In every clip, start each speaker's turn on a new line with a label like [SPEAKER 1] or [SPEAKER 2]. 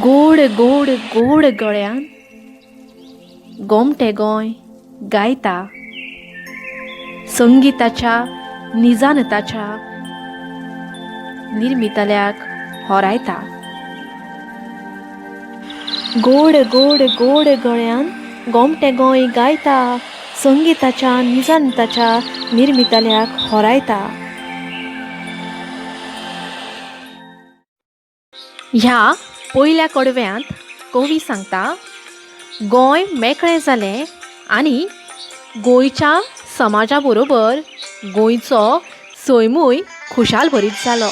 [SPEAKER 1] गोड गोड गोड गळ्यान गोमटें गोंय गायता, संगिताच्या निजानताच्या निर्मितल्याक होरायता. गोड गोड गोड गळ्यान गोमटें गोंय गायता, संगिताच्या निजानताच्या निर्मितल्याक होरायता. ह्या पयल्या कडव्यांत कवी सांगता, गोंय मेकळें जालें आनी गोंयच्या समाजा बरोबर गोंयचो सैमूय खुशाल भरीत जालो.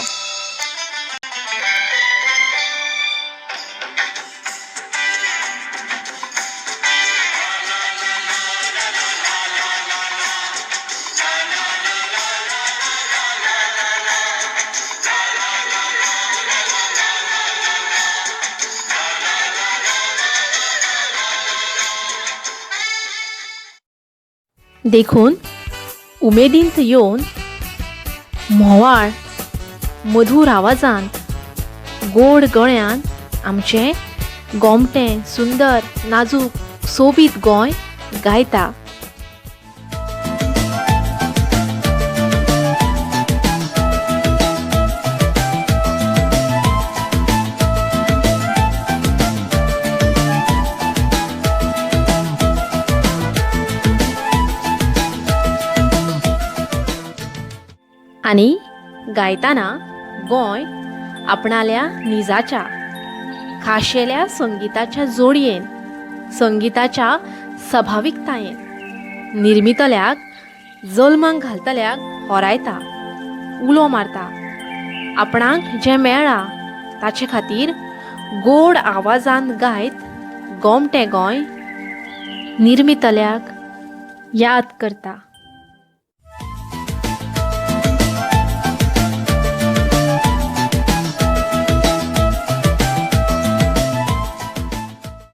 [SPEAKER 1] देखून उमेदींत येवन म्होंवाळ मधूर आवाजांत गोड गळ्यान आमचें गोमटें सुंदर नाजूक सोबीत गोंय गायता. आनी गायताना गोंय आपणाल्या निजाच्या खाशेल्या संगिताच्या जोडयेन, संगिताच्या सभाविकतायेन निर्मितल्याक जल्माक घालतल्याक होरायता, उलो मारता. आपणाक जें मेळ्ळां ताचे खातीर गोड आवाजान गायत गोमटें गोंय निर्मितल्याक याद करता.